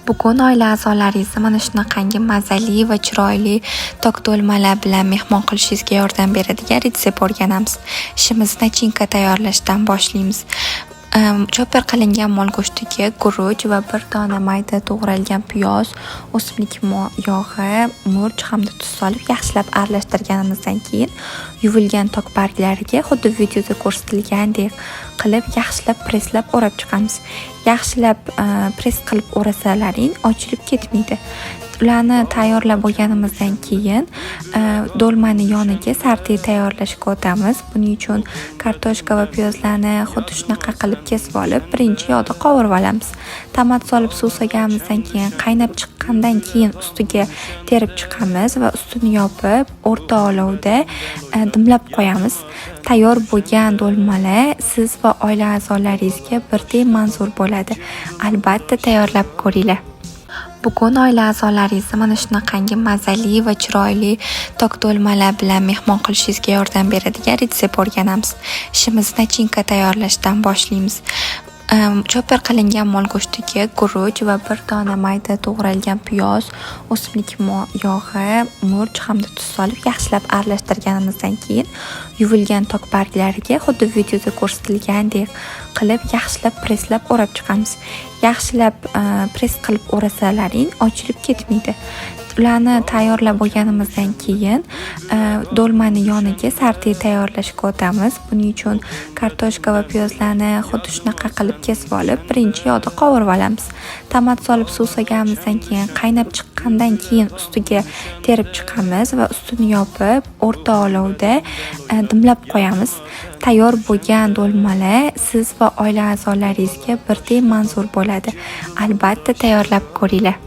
Bugun oila a'zolaringizni mana shunaqangi mazali va chiroyli tokdo'lmalar bilan mehmon qilishingizga yordam beradigan retsept o'rganamiz. Ishimizni nachinka tayyorlashdan boshlaymiz. Chopper qilingan mol go'shtiga guruch va bir dona mayda to'g'ralgan piyoz, o'simlik yog'i, murch hamda tuz solib yaxshilab aralashtirganimizdan keyin yuvilgan tok barglariga xuddi videoda ko'rsatilgandek qilib yaxshilab presslab o'rab chiqamiz. Yaxshilab press qilib o'rasalaring ochilib ketmaydi. Ularni tayyorlab bo'lganimizdan keyin do'lmani yoniga sarti tayyorlashga o'tamiz. Buning uchun kartoshka va piyozlarni xuddi shunaqa qilib kesib olib, birinchi yog'da qovurib olamiz. Tomat solib suv solganimizdan keyin qaynab chiqqandan keyin ustiga terib chiqamiz va ustini yopib, o'rta olovda dimlab qo'yamiz. Tayyor bo'lgan do'lmalar siz va oila a'zolaringizga birdek manzur bo'ladi. Albatta tayyorlab ko'ringlar. Bugun oila a'zolaringizni mana shunaqangi mazali va chiroyli tokdo'lmalar bilan mehmon qilishingizga yordam beradigan retsept o'rganamiz. Ishimizni nachinka tayyorlashdan boshlaymiz. Chopper qilingan mol go'shtiga guruch va bir dona mayda to'g'ralgan piyoz, o'simlik yog'i, murch hamda tuz solib yaxshilab aralashtirganimizdan keyin yuvilgan tok barglariga xuddi videoda ko'rsatilgandek qilib yaxshilab presslab o'rab chiqamiz. Yaxshilab press qilib o'rasalaring ochilib ketmaydi. Ularni tayyorlab bo'lganimizdan keyin do'lmani yoniga sarti tayyorlashga o'tamiz. Buning uchun kartoshka va piyozlarni xuddi shunaqa qilib kesib olib, birinchi yog'da qovurib olamiz. Tomat solib suv solganimizdan keyin qaynab chiqqandan keyin ustiga terib chiqamiz va ustini yopib, o'rta olovda dimlab qo'yamiz. Tayyor bo'lgan do'lmalar siz va oila a'zolaringizga birdek manzur bo'ladi. Albatta tayyorlab ko'ringlar.